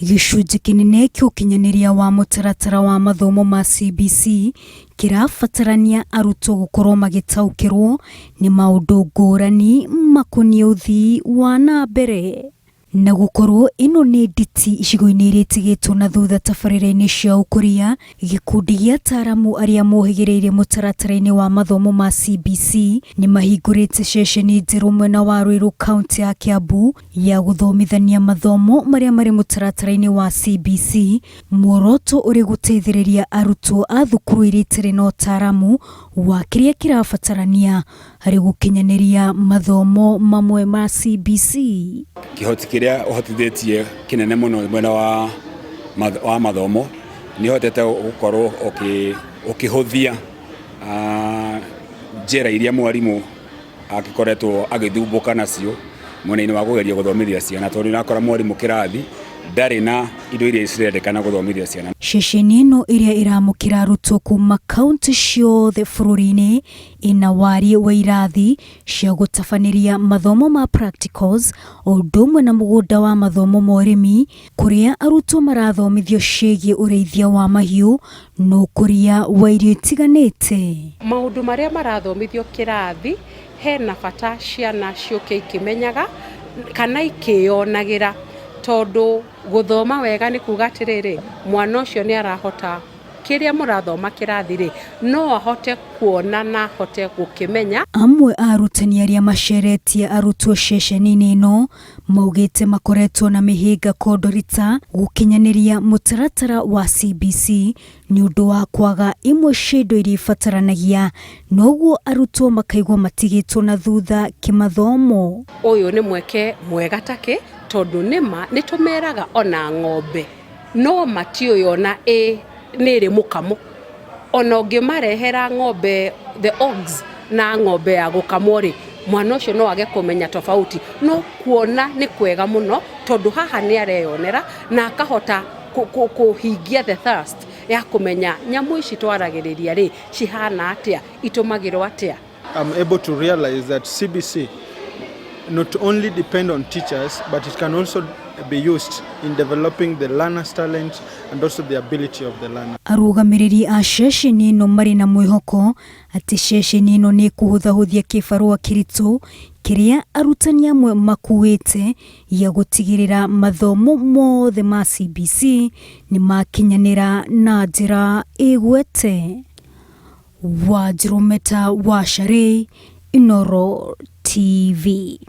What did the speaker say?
Gĩcunjĩ kĩnene kĩa ũkinyanĩria wa mũtaratara wa mathomo ma CBC kĩrabatarania arutwo gũkorwo magĩtaũkĩrwo nĩ maũndũ ngũrani makoniĩ ũthii wa na mbere. Na gũkorwo ĩno nĩ nditi icigo-inĩ iria itigĩtwo na thutha tabarĩra-inĩ cia ũkũria, gĩkundi gĩa ataaramu arĩa mohĩgĩrĩire mũtaratara-inĩ wa mathomo ma CBC nĩ mahingũrĩte ceceni njerũ mwena wa Ruiru kauntĩ ya Kiambu ya gũthomithania mathomo marĩa marĩ mũtaratara-inĩ wa CBC, muoroto ũrĩ gũteithĩrĩria arutwo a thukuru iria itarĩ na ũtaaramu wa kĩrĩa kĩrabatarania harĩ gũkinyanĩria mathomo mamwe ma CBC. Kĩhoti kĩrĩa ũhotithĩtie kĩnene mũno mwena wa, wa mathomo nĩ ũhotete gũkorwo ũkĩhũthia njĩra iria mwarimũ agĩkoretwo agĩthumbũka nacio mwena-inĩ wa kũgeria gũthomithia ciana tondũ nĩ ũrakora mwarimũ kĩrathi ndarĩ na indo iria cirendekana gũthomithia ciana. Ceceni ĩno ĩrĩa ĩramũkĩra arutwo kuma kaunti ciothe bũrũri-inĩ ĩna wariĩ wa irathi cia gũtabanĩria mathomo ma practicals o ũndũ ũmwe na mũgũnda wa mathomo ma ũrĩmi kũrĩa arutwo marathomithio ciĩgiĩ ũrĩithia wa mahiũ na ũkũria wa irio itiganĩte. Maũndũ marĩa marathomithio kĩrathi hena bata ciana ciũke ikĩmenyaga kana ikĩyonagĩra, tondũ gũthoma wega nĩ kuga atĩrĩrĩ, mwana ũcio nĩ arahota kĩrĩa mũrathoma kĩrathi rĩ, no ahote kuona na ahote gũkĩmenya. Amwe a arutani arĩa maceretie arutwo ceceni-inĩ ĩno maugĩte makoretwo na mĩhĩnga kondorita gũkinyanĩria mũtaratara wa CBC nĩ ũndũ wa kwaga imwe cia indo iria ibataranagia na ũguo arutwo makaigua matigĩtwo na thutha kĩmathomo. Ũyũ nĩ mweke mwega takĩ, tondũ nĩma nĩ tũmeraga ona ng'ombe no matiũĩ ona ĩ nĩ ĩrĩ mũkamo. Ona ũngĩmarehera ng'ombe the hogs na ng'ombe ya gũkamwo rĩ, mwana ũcio no age kũmenya tofauti, no kuona nĩ kwega mũno tondũ haha nĩ areyonera na akahota kũhingia the thirst ya kũmenya nyamũ ici twaragĩrĩria rĩ cihana atĩa, itũmagĩrwo atĩa. I'm able to realize that CBC not only depend on teachers, but it can also be used in developing the learner's talent and also the ability of the learner. Arũgamĩrĩri a ceceni ĩno marĩ na mwĩhoko atĩ ceceni ĩno nĩ ĩkũhũthahũthia kĩbarũa kĩritũ kĩrĩa arutani amwe makuĩte gĩa gũtigĩrĩra mathomo mothe ma CBC nĩ makinyanĩra na njĩra ĩgwete. Wanjirũ Meta wa Sharĩ, Inooro TV.